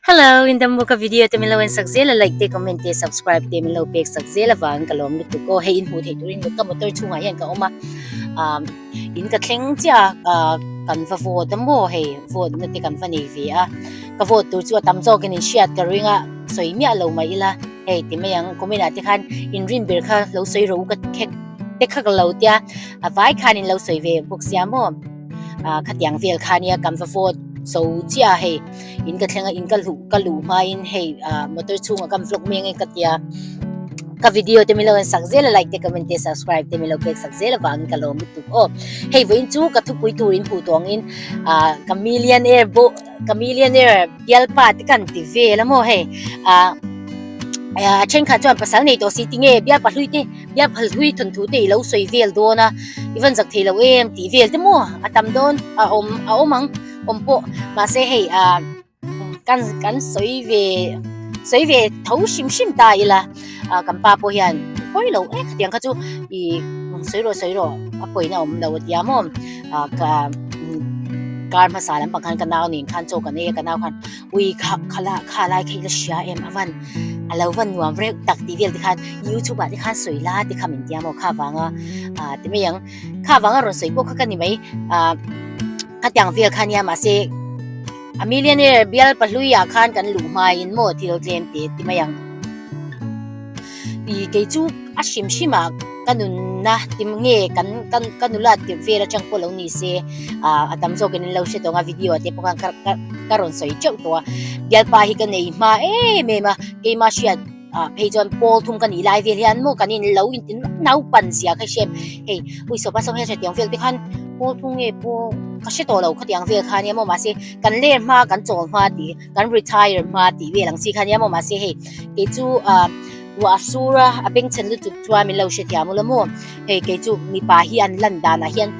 Hello in dam bawk a video te min lo en sak zel a like te comment te subscribe te min lo pek sak zel avang ka lawm lutuk aw hei in hmuh theih turin ka motor chhungah hian ka awm a ah in ka thleng chiah a ah kan va vote a maw hei vote na te kan va nei ve a ka vote tur chu a tam zawkin in hriat ka ring a sawi miah lo mai ila hei ti mai ang comment ah te khan in rin ber kha lo sawi rawh u ka khek te kha ka lo tia a vai khan in lo sawi ve bawk sia maw ah khatiang vel kha nia kan va vote zo chiah a hei in ka thleng a in ka luh ka luh hmain hei ah motor chhungah kan vlog mek nge ka tia ka video te min lo en sak zel a like te comment te subscribe te min lo pek sak zel avangin ka lawm lutuk aw hei vawiin chu ka thupui tur in hmuh tawh angin ah ka millionaire pawh ka millionaire bialpa te kan ti vel a maw hei ah a thenkhat chuan pasal nei tawh si tinge bialpa hlui te bialpa hlui thawnthu te i lo sawi vel dawn a i van zak thei lo em tih vel te maw a tam dawn a awm a awm ang. awm pawh mahse hei ah kan kan sawi ve sawi ve tho hrim hrim ta ila ah kan pa pawh hian pawi lo e khatiang kha chu ih sawi rawh sawi rawh a pawina awm lo a tia maw ah ka kar hmasa lampang khan ka nau nen khan chaw kan ei a ka nau khan ui kha khala kha lai kha i la hria em a van a lo van nuam reuh tak tih vel te khan youtube ah te khan sawi la te kha min tia maw kha vanga ah ti mai ang kha vanga rawn sawi pawh kha ka ni mai ah. Khatiang vel kha nia mahse a millionaire bial pahlui ah khan kan luh hmain maw thil tlem te ti mai ang. I kei chu a hrim hrim ah ka nunna ti nge kan kan ka nula tirh vel atang pawh lo ni se ah a tam zawkin an lo hre tawng a video ah te pawh khan ka ka ka rawn sawi teuh tawh a bialpa hi ka nei hma em em a keimah hriat ah phei chuan pawl thum ka nih lai vel hian maw kan in lo inti naupan zia kha hriat hei uisawpa sawm hian hetiang vel te khan pawl thum nge pawl ka hre tawh lo khatiang vel kha ania maw mahse kan ler hma kan chawl hma tih kan retire hma tih vel ang chi kha ania maw mahse hei kei chu ah ruah a sur a a bengchhen lutuk chuan min lo hrethiam ula maw hei kei chu mipa hi an lan danah hian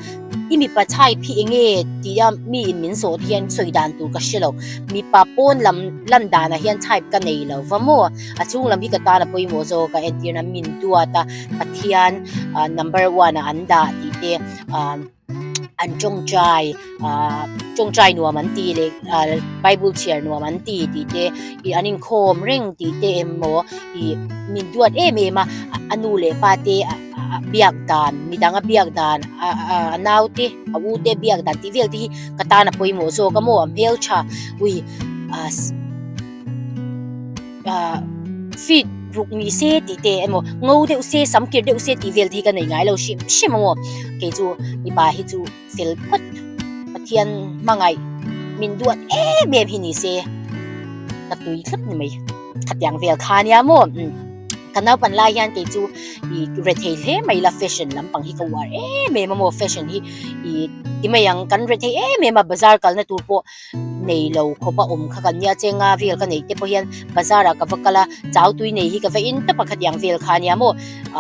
i mipa chhai phi enge tih a mi in min zawh hian sawi dan tur ka hre lo mipa pawn lam lan danah hian chhai ka nei lo va maw a chhung lam hi ka tan a pawimawh zawk a entirna min duat a Pathian ah number one ah an dah tih te ah an tawngtai ah tawngtai nuam an tih leh ah bible chhiar nuam an ti tih te ih an inkhawm reng tih te emaw ih min duat em em a a nu leh pa te a biak dan midang a biak dan a a nau te a u te biak dan tih vel te hi ka tan a pawimawh zawk a maw a hmeltha ui ah ah feet ruk ni se tih te emaw ngo deuh se sam kir deuh se tih vel te hi ka nei ngai lo hrim hrim a maw kei chu mipa hi chu fel phawt Pathian hmangaih min duat em em hi ni se ka tui thlap ni mai khatiang vel kha nia maw ka naupan lai hian kei chu ih rethei hle mai la fashion lampang hi ka uar em em a maw fashion hi ih ti mai ang kan rethei em em a bazar kalna tur pawh nei lo khawp a awm kha kan nia chenga vel ka neih te pawh hian bazar ah ka va kal a chau tui nei hi ka va in tawp a khatiang vel kha nia maw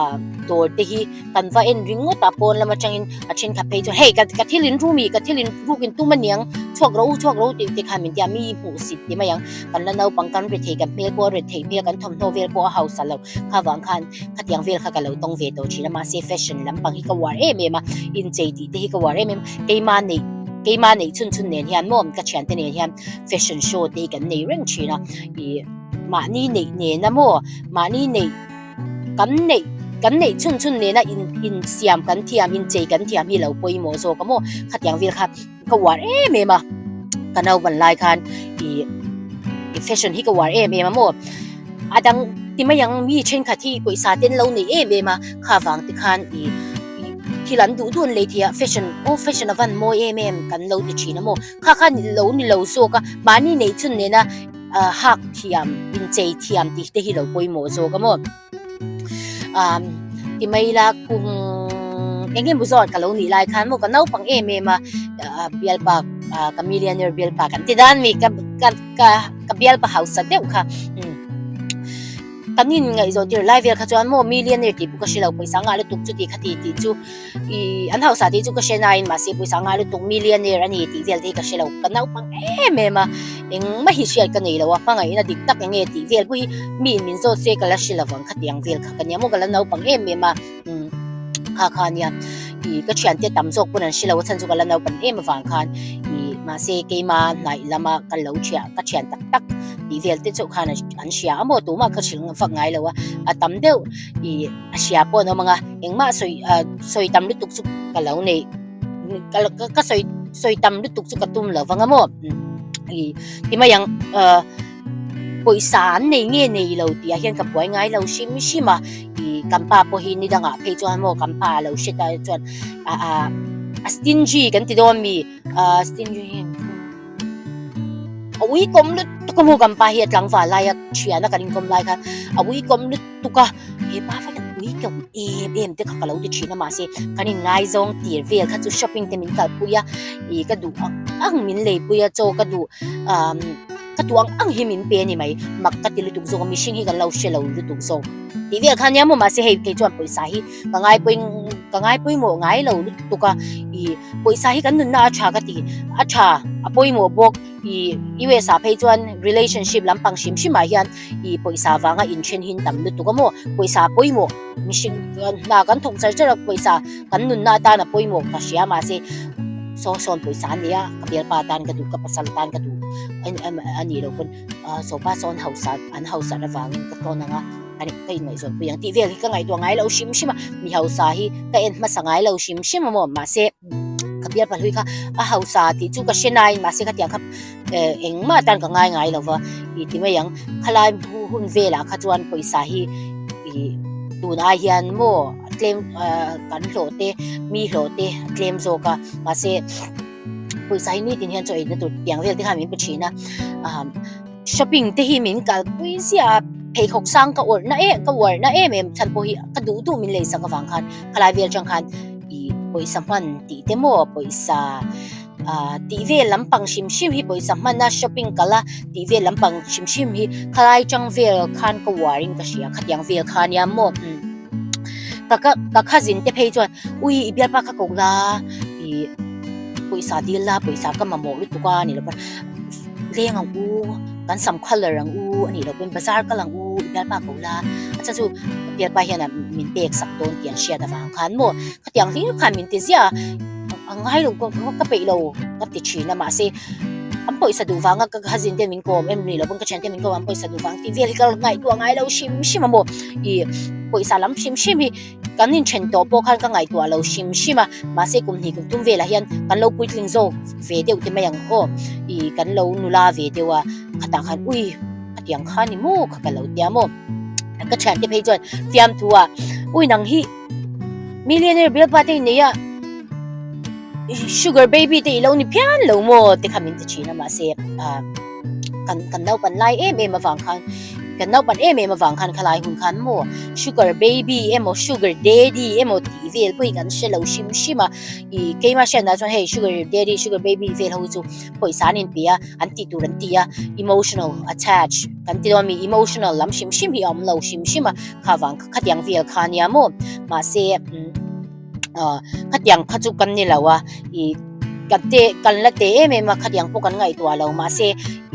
ah dawr te hi kan va en ringawt a pawn lam atangin a thenkhat phei chuan hei ka ka thil in ru mi ka thil in ruk in tum aniang chhuak rawh u chhuak rawh u tih te khan min tia mi hmuh sit ti mai ang kan la naupang kan ri thei kan hmel pawh a ri thei hmel kan thawmhnaw vel pawh a hausa lo kha vang khan khatiang vel kha ka lo tawng ve tawh thin a mahse fashion lampang hi ka uar em em a inchei tih te hi ka uar em em keima neih keima neih chhun chhun nen hian maw ka thiante nen hian fashion show te hi kan nei reng thin a ih mahni neih nena maw mahni neih kan neih kan neih chhun chhun nena in insiam kan thiam inchei kan thiam hi lo pawimawh zawk a maw khatiang vel kha ka uar em em a ka naupan lai khan ih fashion hi ka uar em em a maw a dang ti mai ang mi thenkhat hi pawisa te an lo nei em em a kha vang te khan ih thil an duh duh an lei thei a fashion aw fashion a van mawi em em kan lo ti thin a maw kha kha ni lo ni lo zawk a mahni neih chhun nena ah hak thiam inchei thiam tih te hi lo pawimawh zawk a maw ah ti mai ila kum eng emaw zawt ka lo nih lai khan maw ka naupang em em a ah bialpa ah ka millionaire bialpa kan ti dan mi ka ka ka bialpa hausa deuh kha umm kan inngaihzawn tir lai vel kha chuan maw millionaire tih pawh ka hre lo pawisa nghah lutuk chuti khati tih chu Ih an hausa tih chu ka hre nain mahse pawisa ngai lutuk millionaire a ni tih vel te hi ka hre lo ka naupang em em a engmah hi hriat ka nei lo a hmangaihna dik tak eng nge tih vel pawh hi mi in min zawt se ka la hre lovang khatiang vel kha ka nia maw ka la naupang em em a umm kha kha nia ih ka thiante tam zawk pawn an hre lo a chhan chu ka la naupang em avang khan ih. Mahse keima hnaih lama ka lo thiah ka thian tak tak tih vel te chauh khan an hria a maw tumah ka hrilh fak ngai lo a, a tam deuh ih a hria pawh an awm ang a, engmah sawi ah sawi tam lutuk chu ka lo nei ka ka sawi sawi tam lutuk chu ka tum lo vang a maw ih ti mai ang ah pawisa an nei nge nei lo tih ah hian ka buai ngai lo hrim hrim a ih kan pa pawh hi ni dangah phei chuan maw kan pa a lo hre ta chuan ah ah a stingy kan ti dawn mi. Ahh stingy hi a uikawm lutuk a maw kan pa hi a tlangval laia thiana kan inkawm lai khan a uikawm lutuk a hepa va hian uikawm em em te kha ka lo ti thin a mahse kan inngaizawng tir vel kha chu shopping te min kalpui a ih ka duh ang ang min leipui a chaw ka duh ahh ka duh ang ang hi min pe a ni mai mak ka ti lutuk zawk a mihring hi kan lo hre lo lutuk zawk tih vel kha nia maw mahse hei kei chuan pawisa hi ka ngaipawih ka ngaipawimawh ngai lo lutuk a ih pawisa hi kan nunna a tha ka ti a tha a pawimawh bawk ih US ah phei chuan relationship lampang hrim hrim ah hian ih pawisa vanga inthen hi an tam lutuk a maw pawisa a pawimawh mihring hna kan thawk char char a pawisa kan nunna atan a pawimawh ka hria mahse saw sawn pawisa a nia ka bialpa atan ka duh ka pasal atan ka duh a nih loh pawn ah sawpa sawn hausa an hausa avangin ka tlawn ang a. Ani ka inngaihzawn pui ang tih vel hi ka ngaihtuah ngai lo hrim hrim a, mi hausa hi ka en hmasa ngai lo hrim hrim a maw mahse ka bial pahlui kha a hausa tih chu ka hre nain mahse khatiang kha eh engmah atan ka ngai ngai lo va ih ti mai ang khalai hun velah kha chuan pawisa hi ih tun ai hian maw a tlem ah kan hlawh te mi hlawh te a tlem zawk a mahse pawisa hi nitin hian chaw eina tur tiang vel te khan min pe thin a ah. Shopping te hi min kalpui ziah a, pheikhawk sang ka awrh na em ka uar na em em chhan pawh hi ka duh duh min lei sak avang khan khalai vel atang khan ih pawisa hman tih te maw pawisa ah tih vel lampang hrim hrim hi pawisa hman a shopping kal a tih vel lampang hrim hrim hi khalai atang vel khan ka uar in ka hria khatiang vel kha nia maw umm ka ka ka cousin te phei chuan ui i bialpa kha ko la ih pawisa dil la pawisa ka mamawh lutuk a ni lo pawn. Leng ang u, kan sam colour ang u a nih loh pawn bazar kal ang u i bialpa ko la, a chhan chu ka bialpa hian a min pek sak dawn tih an hriat avang khan maw khatiang hlir khan min ti ziah a, a ngai lo ka peih lo ka ti thin a mahse an pawisa duh vanga ka cousin te min kawm em nih loh pawn ka thiante min kawm an pawisa duh vang tih vel hi ka ngaihtuah ngai lo hrim hrim a maw ih pawisa lam hrim hrim hi. Kan inthen tawh pawh khan ka ngaihtuah lo hrim hrim a, mahse kum hnih kum tum velah hian kan lo puitling zawk ve deuh te mai ang aw, ih kan lo nula ve deuh a, khatah khan ui khatiang kha ni maw kha ka lo tia maw, ka thiante phei chuan fiamthu a ui nang hi millionaire bialpa te innei a, sugar baby te i lo ni phian lo maw te kha min ti thin a mahse ah kan kan naupan lai em em avang khan. Kan naupan em em avang khan khalai hun khan maw sugar baby emaw sugar daddy emaw tih vel pawh hi kan hre lo hrim hrim a, ih keimah hriatna chuan hei sugar daddy sugar baby vel ho hi chu pawisa an inpe a an tih tur an ti a emotional attach kan ti dawn mi emotional lam hrim hrim hi a awm lo hrim hrim a kha vang khatiang vel kha nia maw mahse umm ah khatiang kha chu kan ni lo a ih kan te kan la te em em a khatiang pawh kan ngaihtuah lo mahse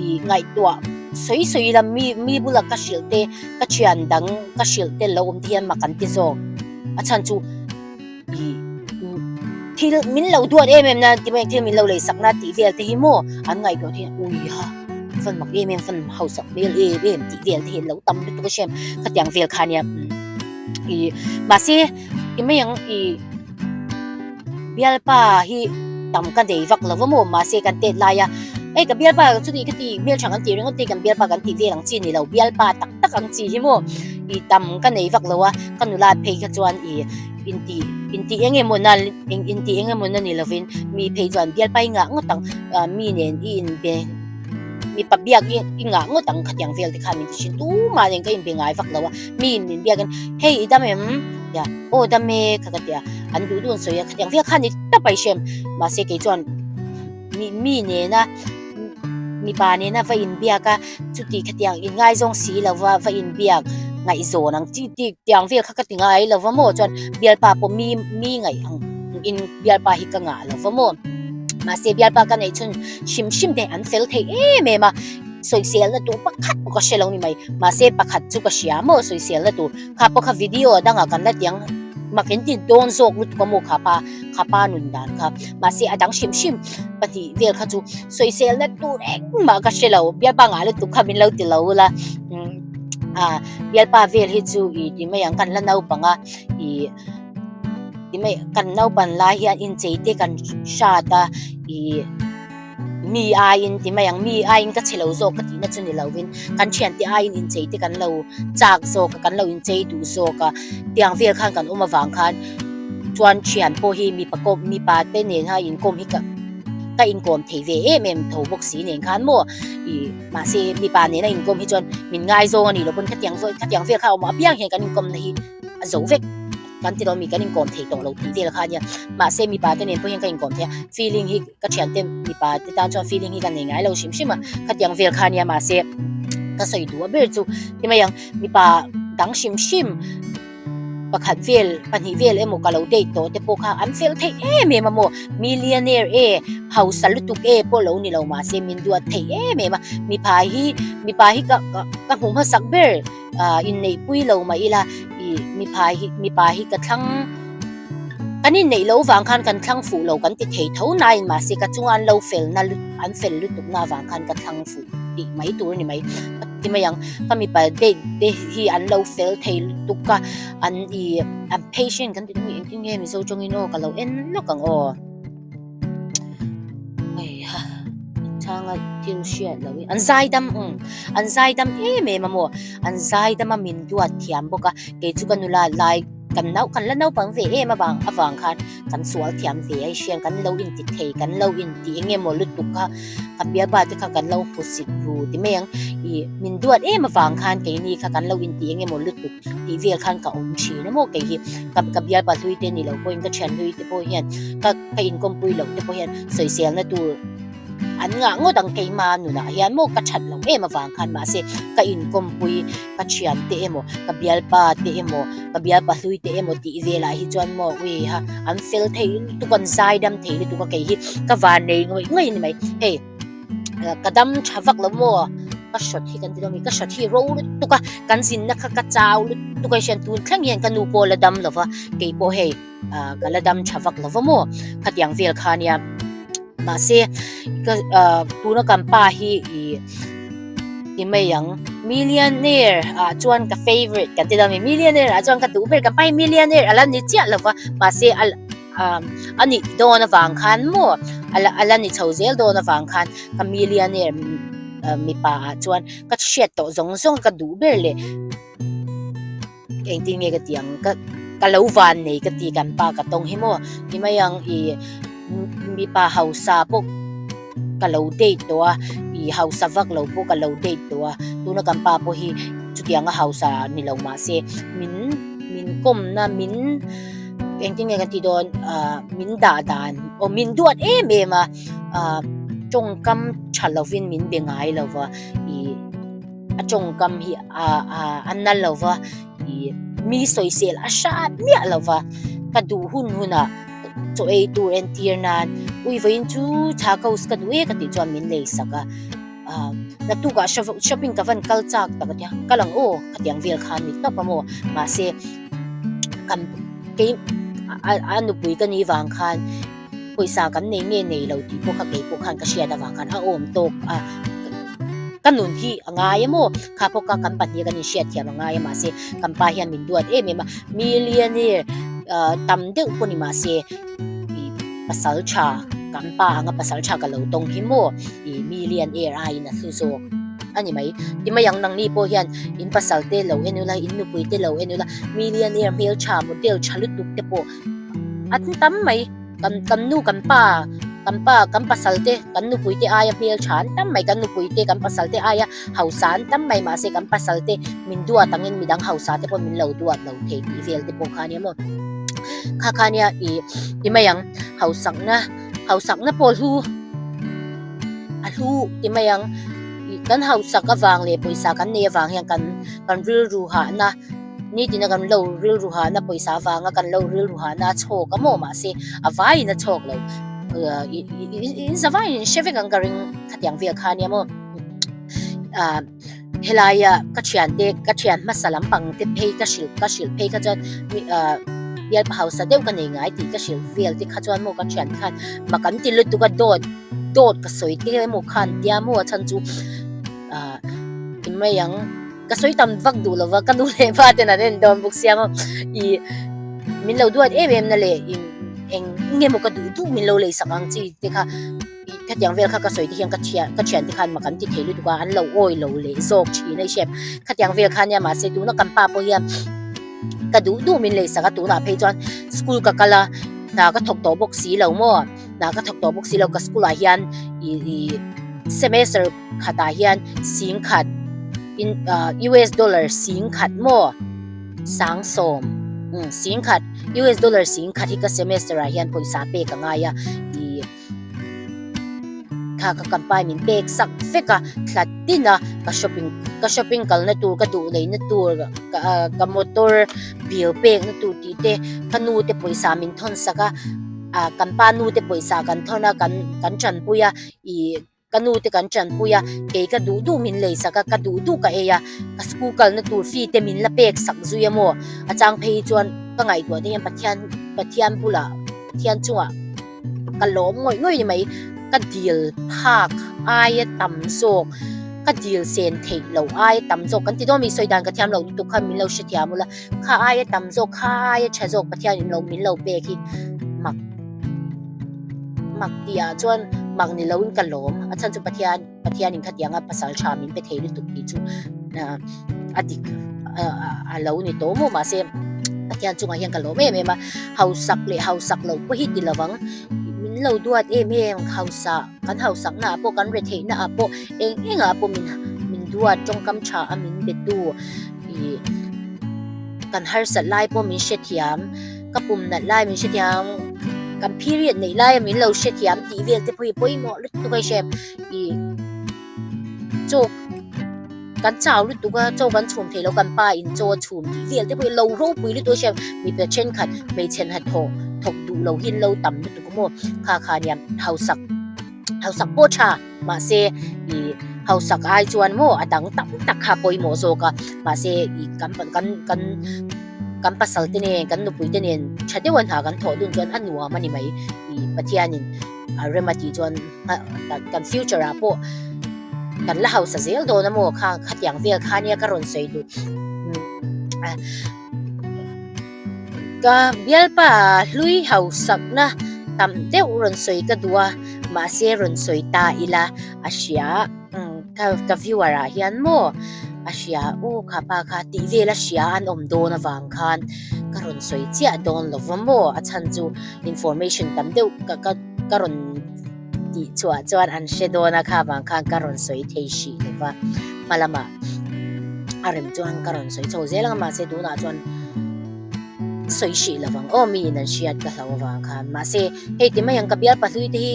ih ngaihtuah sawi sawi ila mi mi bula ka hrilh te ka thian dang ka hrilh te lo awm te hian mak an ti zawk a chhan chu ih thil min lo duat em em na ti mai thil min lo lei sak na tih vel te hi maw an ngaihtuah te hian ui ha fan mak em em fan hausak hmel em em tih vel te hi an lo tam lutuk a hriat khatiang vel kha nia ih mahse. I mai ang i bialpa hi tam ka nei vak lo va maw mahse kan tet lai a hei ka bialpa chu ni ka ti hmeltha kan tih ringawt te kan bialpa kan tih vel ang chi ni lo bialpa tak tak ang chi hi maw i tam ka nei vak lo a ka nula phei kha chuan i inti inti eng emaw na eng inti eng emaw na ni lovin mi phei chuan bialpa i ngah ngawt ang ah mi nen i inbe mipa biak i i ngah ngawt ang khatiang vel te khan min ti thin tumah nen ka inbe ngai vak lo a mi in min biak in hei i dam em tia aw dam e kha ka tia an duh duh an sawi a khatiang vel kha ni tap a i hrem mahse kei chuan mi mi nena mipa nena va inbiak a chuti khatiang inngaizawng si lo va va inbiak ngaihzawn ang chi ti tiang vel kha ka ti ngai lo va maw chuan bialpa pawh mi mi ngaih ang in bialpa hi ka ngah lo va maw mahse bialpa ka neih chhun hrim hrim te an fel thei em em a sawiselna tur pakhat pawh ka hre lo ni mai mahse pakhat chu ka hria maw sawiselna tur kha pawh kha video dangah kan la tiang. mak in ti dawn zawk lutuk a maw kha pa kha pa nun dan kha mahse a dang hrim hrim pahnih vel kha chu sawisel na tur engmah ka hre lo bialpa ngah lutuk kha min lo ti lo ula ah bialpa vel hi chu ih ti mai ang kan la naupang a ih ti mai kan naupan lai hian inchei te kan hrat a ih. Mi aiin ti mai ang, mi aiin ka che lo zawk ka tihna chu ni lovin kan thiante aiin inchei te kan lo chak zawk a, kan lo inchei duh zawk a, tiang vel khan kan awm avang khan chuan thian pawh hi mipa kawm mipa te nen khan inkawm hi ka ka inkawm thei ve em em tho bawk si nen khan maw ih mahse mipa nena inkawm hi chuan min ngaizawng a nih loh pawn khatiang zawk khatiang vel kha a awm apiang hian kan inkawmna hi a zo vek. Kan ti lo mi kan inkawm thei tawh lo tih vel kha a nia. Mahse mipa te nen pawh hian ka inkawm thei a, feeling hi ka thiante mipa te tan chuan feeling hi ka nei ngai lo hrim hrim a, khatiang vel kha a nia mahse ka sawi duh a ber chu ti mai ang mipa dang hrim hrim pakhat vel pahnih vel emaw ka lo date tawh te pawh kha an fel theih em em a maw millionaire e hausa lutuk e pawh lo ni lo mahse min duat theih em em a mipa hi mipa hi ka ka hmu hmasak ber. ah inneihpui lo mah ila ih mipa hi mipa hi ka thlang kan inneih loh vang khan kan thlang fuh lo kan ti thei tho nain mahse ka chunga an lo fel na an fel lutuk na vang khan ka thlang fuh tih mai tur a ni mai ka ti mai ang ka mipa date te hi an lo fel thei lutuk a an ih an patient kan ti engtin nge mizo tawngin aw ka lo en lawk ang aw. Heiha chhanga thil hriat loh hi an zaidam umm an zaidam em em a maw an zaidam a min duat thiam bawk a kei chu ka nula lai kan nau kan la naupang ve em avang avang khan kan sual thiam ve a hriat kan lo inti thei kan lo inti eng emaw lutuk kha ka bialpa te kha kan lo hmusit ru ti mai ang ih min duat em avang khan keini kha kan lo inti eng emaw lutuk tih vel khan ka awm thin a maw kei hi ka ka bialpa hlui te ni lo pawhin ka thian hlui te pawh hian ka ka inkawmpui loh te pawh hian sawiselna tur an ngah ngawt ang keima nunah hian maw ka that loh em avang khan mahse ka inkawmpui ka thian te emaw ka bialpa te emaw ka bialpa hlui te emaw tih velah hi chuan maw ui ha an fel thei lutuk an zaidam thei lutuk a kei hi ka van nei ngawih ngawih a ni mai hei. Ka dam tha vak lo maw ka hrawt hi kan ti dawn a mi ka hrawt hi ro lutuk a kan zinna kha ka chau lutuk a hian tun thleng hian ka nu pawh la dam lo va kei pawh hei ah ka la dam tha vak lo va maw khatiang vel kha nia mahse ka ah tuna kan pa hi ih ti mai ang millionaire ah chuan ka favourite kan ti dawn a mi millionaire ah chuan ka duh ber kan pa hi millionaire a la ni chiah lo va mahse a a nih dawn avang khan maw a la a la ni chho zel dawn avang khan ka millionaire mipa ah chuan ka hriat tawh zawng zawng ka duh ber leh engtin nge ka tih ang ka ka lo van nei ka ti kan pa ka tawng hi maw ti mai ang ih mipa hausa pawh ka lo date tawh a ih hausa vak lo pawh ka lo date tawh a tuna kan pa pawh hi chutianga hausa ni lo mahse min min kawmna min. Engtin nge kan tih dawn ah min dah dan aw min duat em em a ah tawngkam tha lovin min be ngai lo va ih a tawngkam hi ah ah a na lo va ih mi sawisel a hrat miah lo va ka duh hun hunah chaw ei tur entir nan ui vawiin chu chakos ka duh e ka tih chuan min lei sak a ah naktukah shopping ka van kal chak tak a tia kal ang aw khatiang vel khan ni tawp a maw mahse. Kan kei a nupui ka nih vang khan pawisa kan nei nge nei lo tih pawh kha kei pawh khan ka hriat avang khan a awm tawk a ka nun hi a ngai a maw kha pawh kha kan pahnih kan inhriat thiam a ngai a mahse kan pa hian min duat em em a millionaire ah tam deuh pawh ni mahse ih pasal tha kan pa anga pasal tha ka lo tawng hi maw ih millionaire aiin a hlu zawk. A ni mai. Ti mai ang nangni pawh hian in pasal te lo en ula, in nupui te lo en ula, millionaire hmeltha, model tha lutuk te pawh an tam mai. Kan kan nu kan pa, kan pa kan pasal te, kan nupui te aia hmeltha an tam mai, kan nupui te kan pasal te aia hausa an tam mai mahse kan pasal te min duat angin midang hausa te pawh min lo duat lo thei tih vel te pawh kha ania maw. Kha kha nia ih ti mai ang hausakna hausakna pawh hlu. A hlu ti mai ang ih kan hausak avang leh pawisa kan nei avang hian kan kan rilru hahna nitin a kan lo rilru hahna pawisa avanga kan lo rilru hahna a chhawk a maw mahse a vaiin a chhawk lo ih in za vaiin in hre vek ang ka ring khatiang vel kha ania maw ah helaia ka thiante ka thian hmasa lampang te phei ka hrilh ka hrilh phei kha chuan ah. Bialpa hausa deuh ka nei ngai tih ka hrilh vel te kha chuan maw ka thian khan mak an ti lutuk a dawt dawt ka sawi te emaw khan tia maw a chhan chu ah i mai ang ka sawi tam vak duh lova ka nu leh pa ten an en dawn bawk sia maw ih min lo duat em em na leh eng eng emaw ka duh duh min lo lei sak ang chi te kha. Khatiang vel kha ka sawi te hian ka thian ka thiante khan mak an ti thei lutuk a, an lo awi lo leh zawk thin a i hriat. Khatiang vel kha ania mahse tuna kan pa pawh hian ka duh duh min lei sak a, tunah phei chuan school ka kal a, hna ka thawk tawh bawk si lo maw, hna ka thawk tawh bawk si lo ka school ah hian ih ih semester khatah hian singkhat in ah US dollar singkhat maw sangsawm umm singkhat US dollar singkhat hi ka semester ah hian pawisa pek a ngai a ih. Kha ka kampai min pek sak vek a, thla tin a ka shopping ka shopping kalna tur ka duh leina tur ka ka motor bill pekna tur tih te ka nu te pawisa min thawn sak a ah kan pa nu te pawisa kan thawn a kan kan tanpui a ih ka nu te kan tanpui a kei ka duh duh min lei sak a ka duh duh ka ei a ka school kalna tur fee te min la pek sak zui a maw a chang phei hi chuan ka ngaihtuah te hian Pathian Pathian bulah Pathian chungah. Ka lawm ngawih ngawih ni mai, ka dil phak aia tam zawk, ka dil sen theih loh aia tam zawk kan ti dawn mi sawi dan ka thiam loh lutuk kha min lo hrethiam ula, kha aia tam zawk, kha aia tha zawk Pathian in lo min lo pek hi mak mak tih ah chuan mak ni loin ka lawm, a chhan chu Pathian Pathian in khatianga pasal tha min pe thei lutuk tih chu a dik a lo ni tawh maw mahse Pathian chungah hian ka lawm em em a, hausak leh hausak loh pawh hi ti lo ang, min lo duat em em hausa kan hausak naah pawh kan retheih naah pawh eng engah pawh min min duat tawngkam tha a min be tu ih kan harsat lai pawh min hrethiam ka pum nat lai min hrethiam kan period neih lai a min lo hrethiam tih vel te pawh hi pawimawh lutuk a i hre ih. Chaw kan chau lutuk a chaw kan chhum theilo kan pa in chaw a chhum tih vel te pawh hi lo ropui lutuk a hriat mipa thenkhat hmeichhe hnathawh thawk duh lo hi an lo tam lutuk a maw kha kha nia hausak hausak pawh tha mahse ih hausak ai chuan maw a dang tam tak kha pawimawh zawk a mahse ih kan kan kan kan pasal te nen kan nupui te nen tha deuh a hna kan thawh dun chuan a nuam a ni mai ih Pathianin a rem a tih chuan kan future ah pawh kan la hausa zel dawn a maw kha khatiang vel kha nia ka rawn sawi duh ka bialpa hlui hausakna tam deuh rawn sawi ka duh a mahse rawn sawi ta ila a hria ka viewer ah hian maw a hria aw kha pa kha tih vel a hria an awm dawn avang khan ka rawn sawi chiah dawn lo va maw a chhan chu information tam deuh ka ka ka rawn tih chhuah chuan an hre dawn a kha vang khan ka rawn sawi thei hrih lo va hma lamah a rem chuan ka rawn sawi chho zel ang a mahse tunah chuan sawi hrih lo vang aw miin an hriat ka hlau avang khan mahse hei ti mai ang ka bial pahlui te hi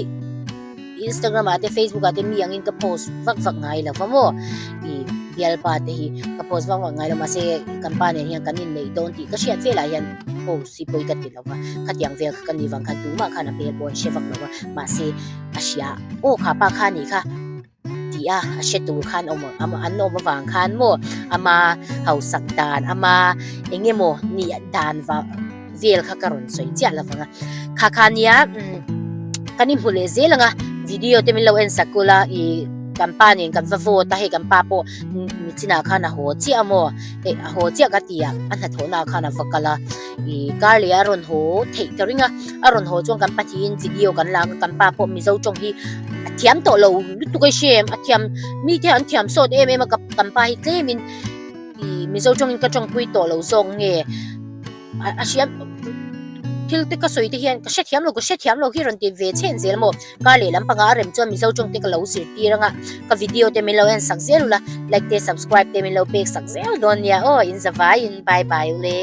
Instagram ah te Facebook ah te mi angin ka post vak vak ngai lo va maw ih bialpa te hi ka post vak vak ngai lo mahse kan pa nen hian kan inneih dawn tih ka hriat velah hian post hi pawi ka ti lo va khatiang vel kha ka ni vang khan tumah khan a hmel pawh an hre vak lo va mahse a hria aw kha pa kha nih kha tih a a hre tur khan awm an awm avang khan maw ama hausak dan ama eng emaw nih dan vang vel kha ka rawn sawi chiah lo vang a kha kha nia umm kan inhmu leh zel ang a video te min lo en sak kul a ih kan pa nen kan va vote a hei kan pa pawh nichinah khan a haw chiah a maw hei a haw chiah ka ti a a hnathawhna ah khan a va kal a ih kar leh a rawn haw theih ka ring a a rawn haw chuan kan pahnihin video kan la ang a kan pa pawh mizo tawng hi a thiam tawh lo lutuk a i hre em a thiam mite an thiam sawt em em a kan pa hi tlemin ih mizo tawngin ka tawngpui tawh lo zawk nge. A hriam thil te ka sawi te hian ka hrethiam lo ka hrethiam lo hi rawn ti ve chhen zel maw kar leh lampanga a rem chuan mizo tawng te ka lo zirtir anga ka video te min lo en sak zel ula like te subscribe te min lo pek sak zel dawn nia aw in zavaiin bye bye ule.